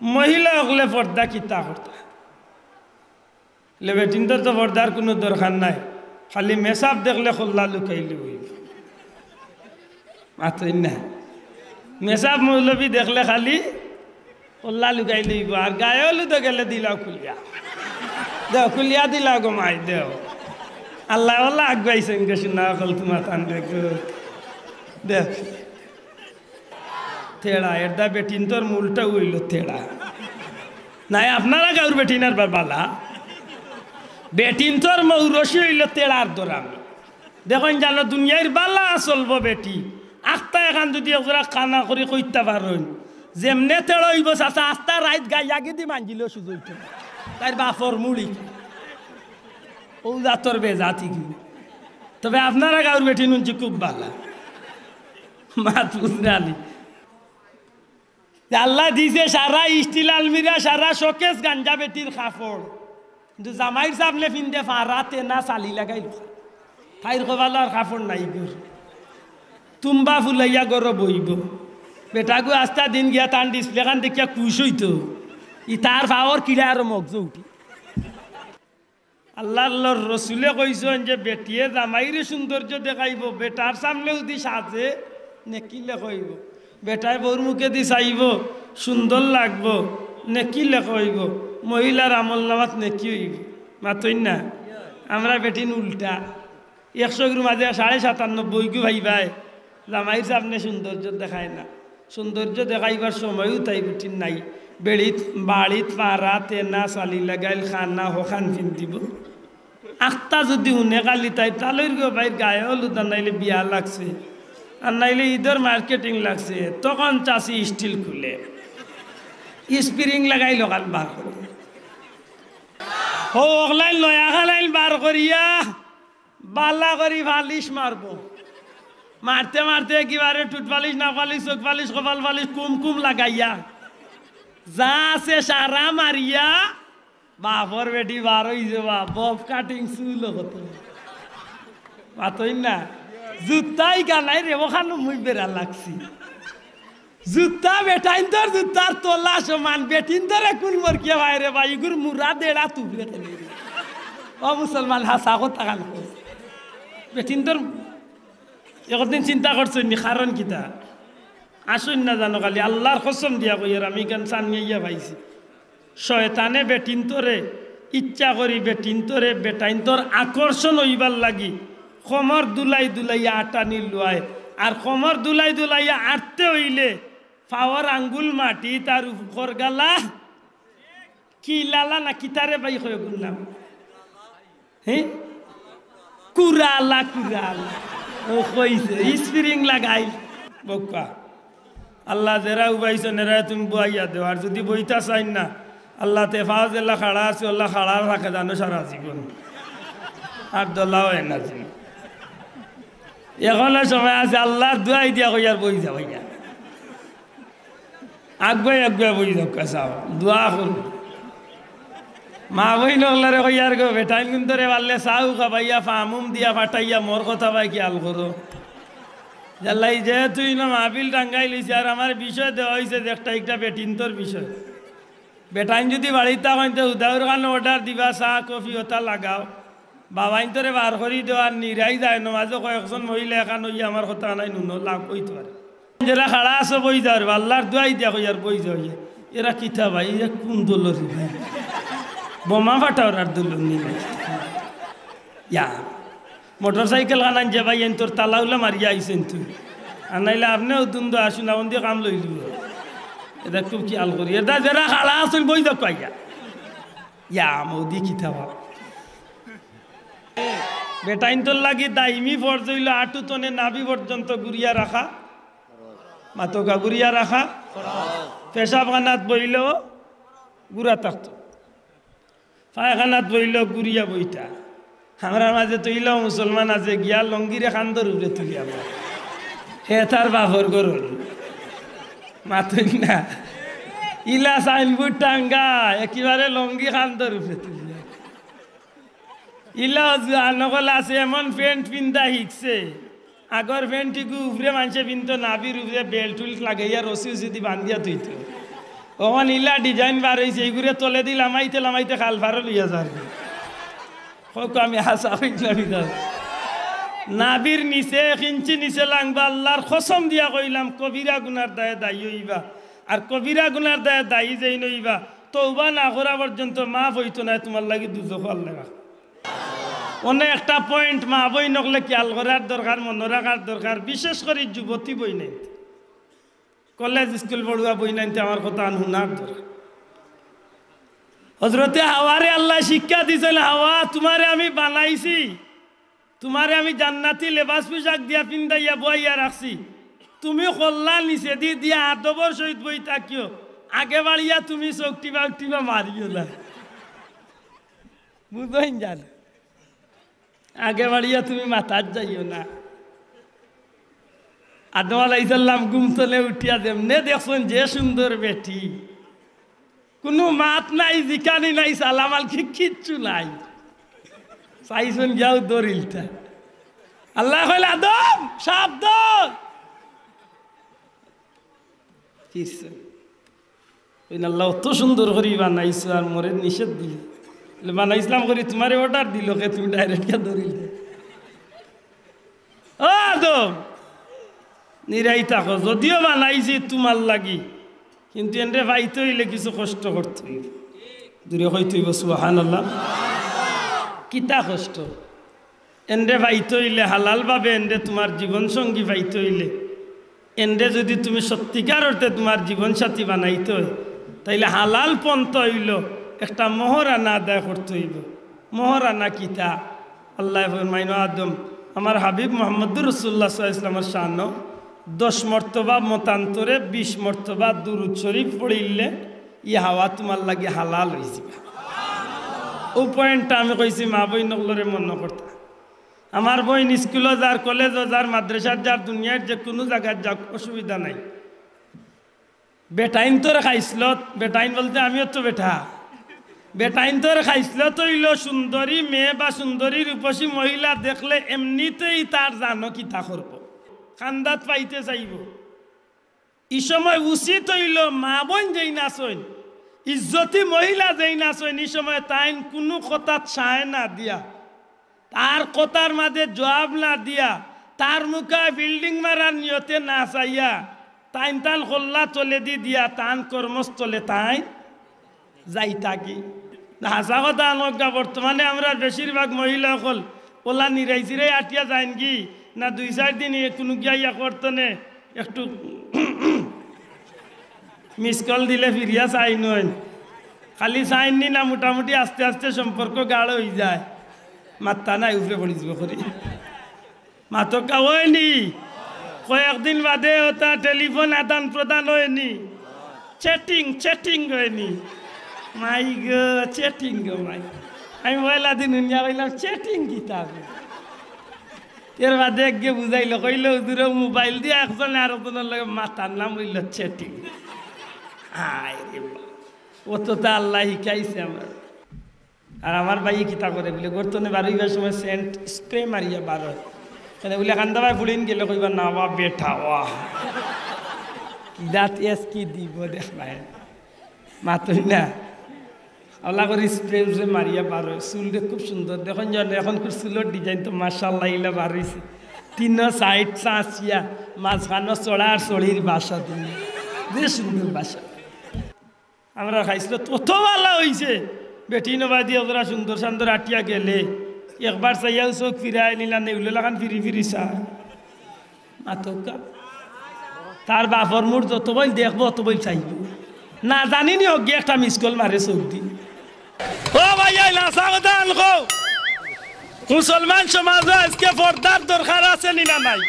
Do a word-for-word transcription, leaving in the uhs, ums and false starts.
মহিলা অকলে পর্দা কিতা করতা? লে বেটিন্তর তো পর্দার কুনু দরকার নাই, খালি মেসাব দেখলে কল্লা লুকাইলে অইবো। মাতইন না। মেসাব মৌলবি দেখলে খালি কল্লা লুকাইলে অইবো, আর গায়ে হলুদো গেলে দিলাও খুলিয়া। দেও খুলিয়া দিলাও গো মাই দেও। আল্লাহ আল্লাহ আগুয়াইছইন গো, শুনা অকল তুমার তান দেখো। দেও। তেড়া, এরদায় বেটিন্তর মূলটাউ অইলো তেড়া। নায়, আপনারা গাউর বেটিন আর বার বালা। বেটিন্তর মৌরসি অইলো তেড়ার দরাম। দেখইন জানো, দুনিয়ার বালা চলবো বেটি। আখতা এখান যুদি একজোড়া কানা করি কইতা পারইন, যেমনে তেড়া অইবো চাচা, আখতা রাইত গাইয়া গিদি মাঞ্জিলেও সুজইতো। তাইর বাপর মুড়ি। অউ জাতর বেজাতি কি? তবে আপনারা গাউর বেটিন হুনছি খুব বালা। মাত বুঝরানি। যে আল্লায় দিছে সারা স্টিল আলমিরা, সারা শোকেস গাঞ্জা বেটির কাপড়। কিন্তু জামাইর সামনে ফিন্দে ফারা, তেনা, চালি লাগাইল। তাইর কপালো আর কাপড় নাই গো। তুম্বা ফুলাইয়া ঘরো বইবো। বেটাগু আস্তা দিন গিয়া তান ডিসপ্লে খান দেখিয়া খুশ অইতো। ই তার পাওর কিড়া আরো মগজো উঠি। আল্লার রসুলে কইছইন যে বেটিয়ে জামাইরে সৌন্দর্য দেখাইবো, বেটার সামনে যুদি সাজে, নেকি লেখা অইবো। বেটায় বউর মুখেদি চাইবো, সুন্দর লাগবো, নেকি লেখা অইবো। মহিলার আমলনামাত নেকি অইবো। মাতইন না, আমরা বেটিন উল্টা। একশো গুর মাঝে সাড়ে সাতানব্বই গু পাইবায় জামাইর সামনে সৌন্দর্য দেখায় না। সৌন্দর্য দেখাইবার সময়ও তাই বেটিন নাই। বেড়িত, বাড়িত, ফারা, তেনা, চালি লাগাইল, কানা, হখান ফিন্দিবো। আখতা যুদি হুনে খালি তাই তালইর গো ভাইর গায়ে হলুদ আর নাইলে বিয়া লাগছে, আর নাইলে ইদর মার্কেটিং লাগছে, তখন চাচি স্টিল খুলে। স্প্রিং লাগাইল অখান বার করে। হো, অখলাইন লয়া খালাইন বার করিয়া বালা করি পালিশ মারবো। মারতে মারতে একেবারে ঠুট পালিশ, নাক পালিশ, চোখ পালিশ, কপাল পালিশ, কুমকুম লাগাইয়া যা আছে সারা মারিয়া বাপর বেটি বার অইছে বা, বব কাটিং চুল কত। মাতইন না, জুতাই গানাই রে, অখানো মুই বেড়া লাগছি। জুতা বেটাইন্তর জুতার তলা সমান, বেটিন্তরে কুন মরকিয়া ভাই রে ভাই, ইগুর মুরা দেড়া তুবরে কেনে রে। ও মুসলমান, হাছা কথা খান কও। বেটিন্তর একদিন চিন্তা করছইন নি, কারণ কিতা? আসইন না জানো, খালি আল্লার কসম দিয়া কইয়ার, আমি ইখান সামনে আইয়া পাইছি। শয়তানে বেটিন্তরে, ইচ্ছা করি বেটিন্তরে, বেটাইন্তর আকর্ষণ অইবার লাগি কমর দুলাই দুলাইয়া আটানি লুয়ায়। আর কমর দুলাই দুলাইয়া আটতে অইলে পাওর আঙ্গুল মাটিত আর উপর গালা কি লালা না কিতারে ভাই কয় গুন নাম? হে? কুরালা, কুরালা। ও কইছে, স্প্রিং লাগাই। বউক্কা। আল্লায় যেরা উবাইছইন, এরারে তুমি বওয়াইয়া দেও। আর যুদি বইতা চাইন না, আল্লায় তে পাও যেলা খাড়া আছে, অলা খাড়া রাখে জানো সারা জীবন। আর দলা অয় না যে। অখনো সময় আছে, আল্লার দুয়াই দিয়া কইয়ার বই যাও ইয়া। আগুয়াই আগুয়াই বই যাউক্কা চাও, দোয়া করো। মা বইন অকলরে কইয়ার গো, বেটাইন কুন্তরে পারলে চাউ খাবাইয়া, ফামুম দিয়া ফাটাইয়া, মোর কথা বায় খিয়াল করো। জাল্লাই যেহেতু ইনো মাহফিল টাঙ্গাইল অইছে, আর আমার বিষয় দেওয়া অইছে যে একটা, একটা বেটিন্তর বিষয়। বেটাইন যুদি বাড়িত থাকইন তে হুদাউর খান অর্ডার দিবা, চা, কফি অতা লাগাও। বাবাইন্তরে বার করি দেও, আর নিরাই যায়, নমাজো কয়েকজন মহিলা এখান অইয়া আমার কথা নাই নুনো লাভ অইতো পারে। যেরা খাড়া আছো বই যাও রে, আল্লার দুয়াই দিয়া কইয়ার বই যাও ইয়া। এরা কিতা ভাই, এরা কুন দলর রে ভাই? বোমা ফাটাওরার দলর নি ভাই? ইয়া, মোটরসাইকেল খান আনছে ভাই, এন্তর তালা উলা মারিয়া আইছইন তুই। আর নাইলে আপনেও দুন্দো আসুন, আপন দিয়া কাম লইলিবো। এরা খুব খিয়াল করি। এরা যেরা খাড়া আছইন বই যাউক্কা ইয়া। ইয়া, মৌদি কিতা বা। বেটাইন্তর লাগি দাইমি ফরজ অইলো আটু তনে নাভি পর্যন্ত গুরিয়া রাখা। মাতউক্কা, গুরিয়া রাখা। পেশাবখানাত বইলেও গুরা থাকতো। পায়খানাত বইলেও গুরিয়া বইতা। আমরার মাঝে তো ইলাও মুসলমান আছে, গিয়া লঙ্গিরে কান্দর উপরে তুলিয়া বয়। হে তার বাপর ঘরর। মাতইন না। ইলা সাইনবোর্ড টাঙ্গা, একেবারে লঙ্গি কান্দর উপরে তুলিয়া। ইলা জুয়ান অকল আছে, এমন প্যান্ট পিন্দা হিকছে। আগর প্যান্ট ইগু উপরে মানষে পিনতো, নাভির উপরে বেল্ট উল্ট লাগাইয়া রশি উশি দি বান্ধিয়া থইতো। অখন ইলা design বার অইছে, ইগুরে তলেদি লামাইতে লামাইতে খাল পারো লইয়া যার। কউক্কা আমি হাছা কইলাম ইতা। নাভির নিচে এক ইঞ্চি নিচে লাংবা, আল্লার কসম দিয়া কইলাম, কবিরা গুনার দায়ে দায়ী অইবা। আর কবিরা গুনার দায়ে দায়ী যেইন অইবা, তওবা না করা পর্যন্ত মাফ অইতো নায়, তুমার লাগি দুজখ আল্লায় রাখবো। অনে একটা point মা বইন অকলে খিয়াল করার দরকার, মনো রাখার দরকার, বিশেষ করি যুবতী বইনাইন্তে। কলেজ স্কুল পড়ুয়া বইনাইন্তে আমার কথা আন হুনার দরকার। হজরতে হাওয়ারে আল্লায় শিক্ষা দিছইন, "হাওয়া, তুমারে আমি বানাইছি, তুমারে আমি জান্নাতি লেবাস পোশাক দিয়া পিন্দাইয়া বওয়াইয়া রাখছি, তুমি কল্লা নিচেদি দিয়া আদবর সহিত বই থাকিও, আগে বাড়িয়া তুমি চউখ টিপা টিপা মারিও না।" বুঝইন জান, আগে বাড়িয়া তুমি মাতাত যাইও না। আদম আলাইহিস সালাম ঘুম তনে উঠিয়া যেমনে দেখছইন যে সুন্দর বেটি, কুনু মাত নাই, জিকানি নাই, সালাম আলকি কিচ্ছু নাই। চাইছইন গিয়াউ দরিলতা। আল্লায় কইলা, "আদম, সাবধান।" কিচ্ছু। কইন, "আল্লাহ, অত সুন্দর করি বানাইছো আর মোরে নিষেধ দিলে।" বলে, "বানাইছলাম করি, তুমারে order দিল কে, তুমি direct গিয়া দরিলতায়?" ও আদম, নিরাই থাকো, যদিও বানাইছি তুমার লাগি, কিন্তু এনরে পাইতে অইলে কিছু কষ্ট করতে অইবো। জুরে কইতে অইবো, "সুবহানাল্লাহ।" কিতা কষ্ট? এনরে পাইতে অইলে, হালালভাবে এনরে তুমার জীবনসঙ্গী পাইতে অইলে, এনরে যুদি তুমি সত্যিকার অর্থে তুমার জীবনসাথী বানাইতে অয়, তাইলে হালাল পন্থা অইলো একটা মোহরানা আদায় করতে অইবো। মোহরানা কিতা? আল্লায় ফরমাইন, "ও আদম, আমার হাবিব মুহাম্মদুর রাসূলুল্লাহ সাল্লাল্লাহু আলাইহি ওয়াসাল্লামর শানো দশ মর্তবা মতান্তরে বিশ মর্তবা দুরূদ শরীফ পড়িলে ই হাওয়া তুমার লাগি হালাল অইযিবা।" অউ point টা আমি কইছি, মা বইন অকলরে মনো করতা। আমার বইন স্কুলো যার, কলেজো যার, মাদ্রাসাত যার, দুনিয়ার যে কুনু জাগাত যাউক, অসুবিধা নাই। বেটাইন্তর খাইছলত, বেটাইন বলতে আমিও তো বেটা। বেটাইন্তর খাইছলত অইলো সুন্দরী মেয়ে বা সুন্দরী রূপসী মহিলা দেখলে এমনিতেই তার জানো কিতা করবো, কান্দাত পাইতে চাইবো। ই সময় উচিত অইলো মা বইন যেইন আছইন, ইজ্জতি মহিলা যেইন আছইন, ই সময় তাইন কুনু কথাত সায় না দিয়া, তার কথার মাঝে জবাব না দিয়া, তার মুখে fielding মারার নিয়তে না চাইয়া, তাইন তান কল্লা তলেদি দিয়া, তান কর্মস্থলে তাইন যাইতা কি? না, হাছা কথা আনকা, বর্তমানে আমরার বেশিরভাগ মহিলা অকল অলা নিরাই চিরাই আটিয়া যাইন কি, না দুই চাইর দিন এ কুনু গিয়া ইয়া করতনে একটু miss call দিলে ফিরিয়া চাইন অইন। খালি চাইন নি না, মোটামুটি আস্তে আস্তে সম্পর্ক গাঢ় অইযায়। মাত্তা নাই, উপরে পড়ি যিবো করি। মাতকা অয়নি। কয়েকদিন বাদে অতা টেলিফোন আদান প্রদান অয়নি। Chatting, chatting অয়নি। মাই গো, chatting গো মাই। আমি পয়লা দিন হুনিয়া কইলাম, "Chatting কিতা?" এর বাদে একগে বুঝাইলো, কইলো, "হুজুরে মোবাইল দিয়া একজনে আরকজনর লগে মাতার নাম অইলো chatting।" আয় রে বা, অততা আল্লায় হিকাইছে আমার। আর আমার ভাইয়ে কিতা করে বুলে, ঘর তনে বারইবার সময় scent spray মারিয়া বারয়। কেনে বুলে, কান্দা বায় ফুড়িন গেলে কইবা, "না, ওয়া বেটা, ওয়া।" কি দাঁত এস কি দিব, দেখ ভাই। মাতই না। আল্লাহ করে spray উসপ্রে মারিয়া বারয়। চুলরে খুব সুন্দর। দেখইন যেন, অখনকুর চুলর design তো মাশাআল্লাহ, ইলা বারইছে। তিনো side চাচিয়া, মাঝখানো চড়া আর চড়ির বাসা দিন। যে সুন্দর বাসা। আমরা খাইছলত অত ভালা অইছে, বেটিন অবায়দি অতরা সুন্দর সান্দর আটিয়া গেলে, একবার চাইয়াউ চউখ ফিরাই নিলা, নেউলর লাখান ফিরি ফিরি চায়। মাতকা। তার বাপর মুখ যত বইল দেখবো, অত বইল চাইবো। না জানি নি অগি একটা miss call মারে চউখদি। ও ভাই, এই লাসা কথা আনকো। মুসলমান সমাজো আইজকে পর্দার দরকার আছে নি না নাই?